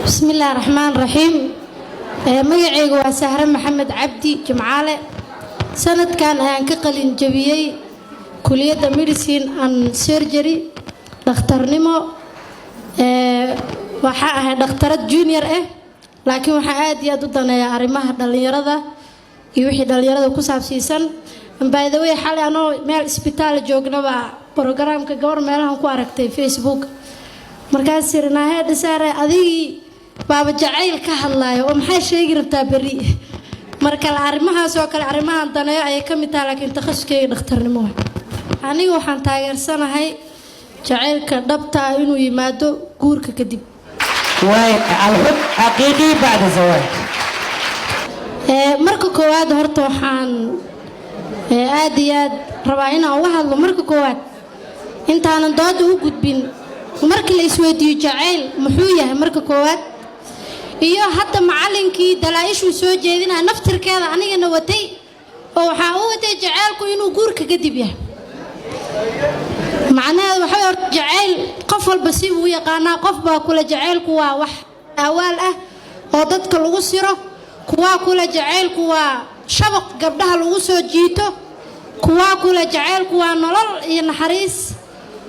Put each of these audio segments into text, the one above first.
Bismi Illaahi Raxmaan Raxiim. Magacayga waa Sahre Maxamed Cabdi Jimcaale. Sanadkan ayaan ka qalin jabiyey kuliyadda Medicine and Surgery, dhakhtarnimo. Waxaa ahay dhakhtarad junior ah, laakiin waxaa aad iyo aad u daneeyaa arrimaha dhallinyarada iyo wixii dhallinyarada ku saabsiisan. By the way, xalay anoo meel isbitaal joognaba programka gabar meelahan ku aragtay Facebook. Markaas iri, "Dhisaare, adigii baaba jacayl ka hadlaayo oo maxaa sheegi rabtaa berri?" Marka arrimahaas oo kale, arrimahan daneeyo ayay ka mid tahay, laakiin takhasuskeyga dhakhtarnimo waay. Aniga waxaan taageersanahay jacaylka dhabta ah inuu yimaado guurka kadib. Waay, الحب حقيقي بعد الزواج. Marka koowaad horta waxaan aad iyo aad rabaa inaan uga hadlo, marka koowaad intaanan dooda u gudbin, markii la isweydiiyo jacayl muxuu yahay, marka koowaad, iyo hadda macallinkii dalaa-ishuu soo jeedinaya naftirkeeda anigana watay oo waxaa u watay jacaylku inuu guurka kadib yahay. Macnaheedu waxay horta jacayl qof walba si uu u yaqaanaa. Qof baa kule jacaylku waa wax awaal ah oo dadka lagu siro, kuwaa kule jacaylku waa shabaq gabdhaha lagu soo jiito, kuwaa kule jacaylku waa nolol iyo naxariis,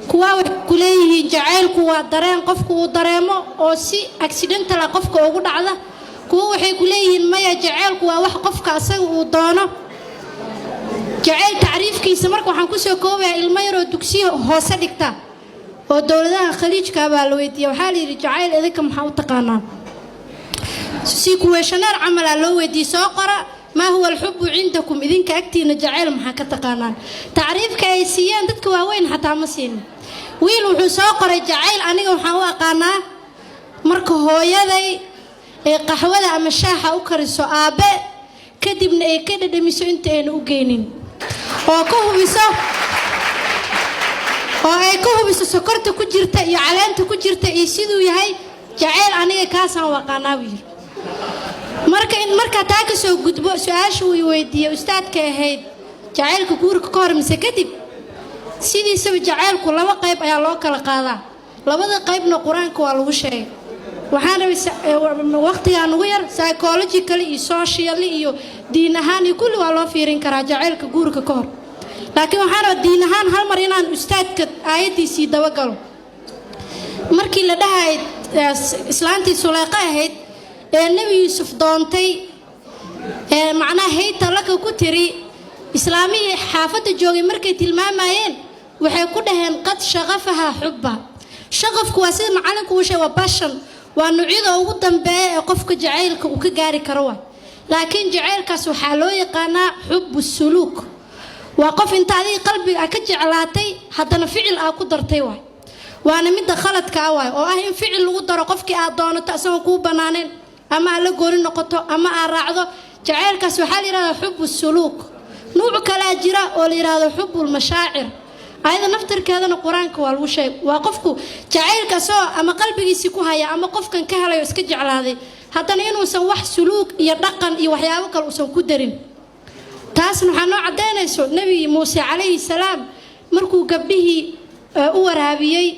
kuwaa waxay ku leeyihiin jacaylku waa dareen qofku uu dareemo oo si accidental ah qofka ugu dhacda, kuwa waxay ku leeyihiin maya, jacaylku waa wax qofka asaga uu doono. Jacayl tacriifkiisa marka waxaan kusoo koobayaa ilmo yaroo dugsiya hoose dhigta oo dowladaha Khaliijka baa la weydiiyey. Waxaa la yidhi, "Jacayl idinka maxaa u taqaanaa?" Si questionnaire camalaa loo weydiiyey. "Soo qora ما هو الحب عندكم?" Idinka agtiina jacayl maxaa ka taqaanaan? Tacriifka ay siiyeen dadka waaweyn xataa ma siinin. Wiil wuxuu soo qoray, "Jacayl aniga waxaan u aqaanaa marka hooyaday ay qaxwada ama shaaxa u kariso aabbe, kadibna ay ka dhadhamiso inta ayna u geynin oo ay ka hubiso sokorta ku jirta iyo caleenta ku jirta iyo siduu yahay. Jacayl aniga kaasaan u aqaanaa," buu yidhi. Marka in markaa taa ka soo gudbo, su-aasha uu weydiiyey ustaadka ahayd jacaylka guurka ka hor mise kadib, sidiisaba jacaylku laba qayb ayaa loo kala qaadaa. Labada qaybna Qur-aanka waa lagu sheegay. Waxaan rabay, waqtigaa nugu yar, psychologically iyo socially iyo diin ahaan iyo kulli waa loo fiirin karaa jacaylka guurka ka hor, laakiin waxaan rabaa diin ahaan hal mar inaan ustaadka aayaddiisii dabagalo. Markii la dhahay islaantii Suleyqa ahayd ee Nebi Yuusuf doontay ee macnaha "هيت لك" ku tiri, islaamihii xaafadda joogay markay tilmaamayeen waxay ku dhaheen "قد شغفها حبا". Shaqafku waa sida macallinku uu sheegay, waa passion, waa noocyada ugu dambeeya ee qofka jacaylka uu ka gaari karo wa. Laakiin jacaylkaas waxaa loo yaqaanaa حب السلوك. Waa qof inta adiga qalbiga a ka jeclaatay, haddana ficil aa ku dartay waay. Waana midda khaladka ah waay, oo ah in ficil lagu daro qofkii aad doonato isagoo kuu bannaaneen ama aad la gooni noqoto ama aad raacdo. Jacaylkaas waxaa la yidhahdaa حب السلوك. Nuuc kalaa jira oo la yidhahdo حب المشاعر. Ayada naftirkeedana Qur-aanka waa lagu sheegay. Waa qofku jacaylkaasoo ama qalbigiisii ku haya ama qofkan ka helayo iska jeclaaday, haddana inuusan wax suluug iyo dhaqan iyo waxyaabo kale uusan ku darin. Taasna waxaa noo caddaynayso Nebi Muuse calayhi salaam markuu gabdhihii u waraabiyey.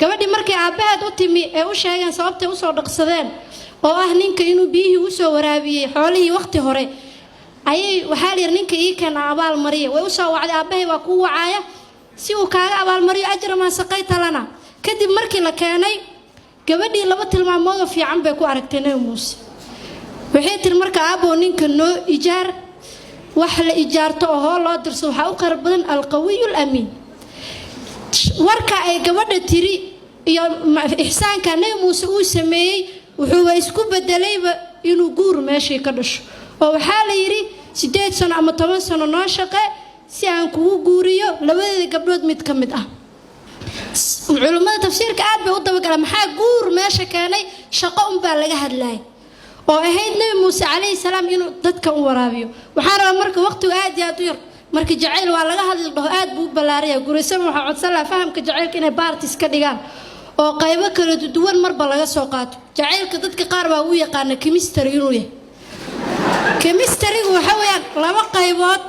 Gabadhii markay aabbaheed u timi ee u sheegeen sababtay usoo dhaqsadeen, oo ah ninka inuu biyihii usoo waraabiyey xoolihii waqti hore, ayay waxaa la yidhi, "Ninka ii keen abaal mariya." Way usoo wacday, "Aabbahay waa kuu wacaaya si uu kaaga abaalmariyo أجر ما سقيت لنا." Kadib markii la keenay gabadhii, laba tilmaamoodoo fiican bay ku aragtay Nebi Muuse. Waxay tiri marka, "Aabbow, ninka noo ijaar. Wax la ijaarto oo hoo loo dirso waxaa u qeyr badan القوي الأمين." Warka ay gabadha tiri iyo ixsaanka Nebi Muuse uu sameeyey wuxuuba isku bedelayba inuu guur meeshii ka dhasho, oo waxaa la yidhi, "8 sano ama 10 sano noo shaqe si aan kugu guuriyo labadeeda gabdhood mid ka mid ah." Culummada tafsiirka aad bay u dabagalaan maxaa guur meesha keenay. Shaqo unbaa laga hadlayay oo ahayd Nebi Muuse calayhi salaam inuu dadka u waraabiyo. Waxaan rabaa marka, waqtigu aad iyo aad u yar, marka jacayl waa laga hadli dhaho aad buu u ballaaraya. Guraysaba waxaa codsan lahaa fahamka jacaylka inay parts ka dhigaan oo qaybo kala duwan marba laga soo qaato. Jacaylka dadka qaar baa u yaqaana chemistry inuu yahay. Chemistrygu waxa weeyaan laba qaybood,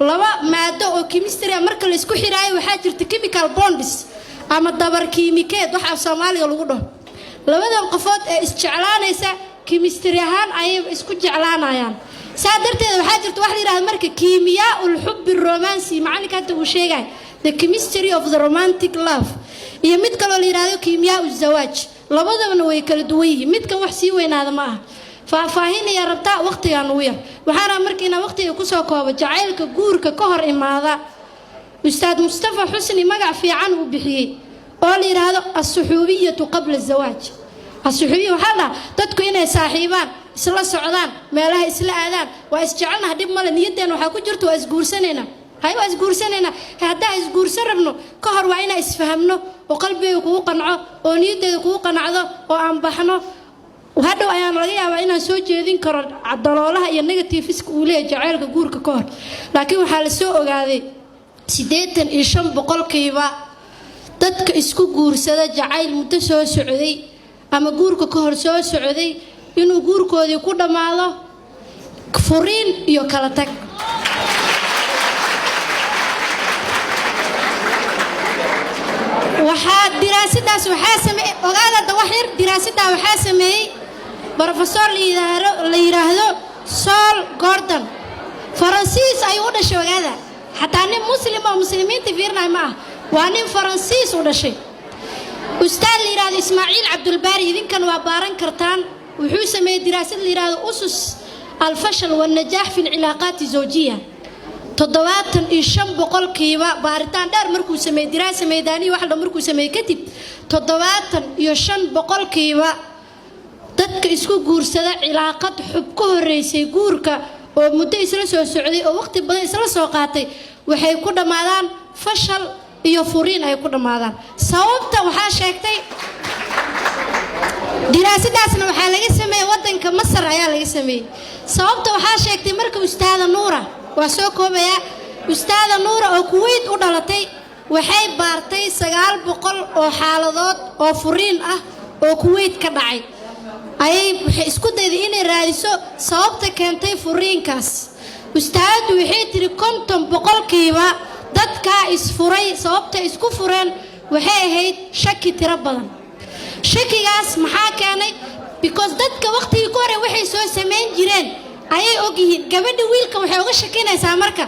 laba maado oo chemistry ah marka la isku xiraayo, waxaa jirta chemical bonds ama dabar kiimikeed waxa af Soomaaliga lagu dhaho. Labadan qofood ee isjeclaanaysa chemistry ahaan ayay isku jeclaanayaan. Saa darteed waxaa jirta wax la yidhahdo marka كيمياء الحب الرومانسي, macalinka hadda uu sheegay, the chemistry of the romantic love, iyo mid kaloo la yidhahdo كيمياء الزواج. Labadabana way kala duwan yihiin. Midkan wax sii weynaada ma aha, faahfaahinaya rabtaa, waqtigaan ugu yar. Waxaana marka inaan waqtiga kusoo koobo jacaylka guurka ka hor imaada, Ustaad Mustafa Xusni magac fiican uu bixiyey oo la yidhaahdo الصحوبية قبل الزواج. الصحوبية waxaa la dhahaa dadku inay saaxiibaan, isla socdaan, meelaha isla aadaan. Waa isjecelnaha, dhib male, niyaddeena waxaa ku jirta waa isguursanaynaa. Hay, waa isguursanaynaa. Haddaan isguursan rabno ka hor, waa inaan isfahamno oo qalbigayga kugu qanco oo niyaddeeda kugu qanacdo oo aan baxno. Hadhow ayaan laga yaabaa inaan soo jeedin karo daloolaha iyo negativeska uu leeyahay jaceylka guurka ka hor. Laakiin waxaa la soo ogaaday 85% dadka isku guursada jacayl muddo soo socday ama guurka ka hor soo socday inuu guurkoodii ku dhammaado furiin iyo kala tag. Waxaa diraasadaas waxaa sameeyey, ogaada wax yar, diraasaddaa waxaa sameeyey brofesor la yidhaahdo Sol Gordon. Faransiis ayuu u dhashay, ogaada. Xataa nin Muslim oo Muslimiinta fiirinaya ma ah, waa nin Faransiis u dhashay. Ustaad la yidhahdo Ismaaciil Cabdulbaari, idinkan waa baaran kartaan, wuxuu sameeyey diraasad la yidhahdo أسس الفشل والنجاح في العلاقات الزوجية. 75% baaritaan dheer markuu sameeyey, دراسة ميدانية wax dhan markuu sameeyey kadib, 75% dadka isku guursada cilaaqad xub ka horreysay guurka oo muddo isla soo socday oo waqti badan isla soo qaatay waxay ku dhammaadaan fashal iyo furiin ay ku dhammaadaan. Sababta waxaa sheegtay, diraasadaasna waxaa laga sameeyey waddanka Masar ayaa laga sameeyey. Sababta waxaa sheegtay marka Ustaada Nuura, waa soo koobayaa, Ustaada Nuura oo Kuweyt u dhalatay, waxay baartay 900 oo xaaladood oo furiin ah oo Kuweyt ka dhacay. Ayay waxay isku dayday inay raadiso sababta keentay furiinkaas. Ustaadadu waxay tiri 50% dadkaa isfuray sababta isku fureen waxay ahayd shaki tiro badan. Shakigaas maxaa keenay? Because dadka waqtigii ku hore waxay soo samayn jireen ayay ogyihiin. Gabadha wiilka waxay uga shakinaysaa marka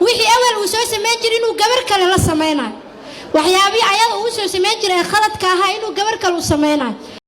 wixii awal uu soo samayn jiray inuu gabar kale la samaynayo, waxyaabihii ayada uu soo samayn jiray ee khaladka ahaa inuu gabar kale u samaynayo.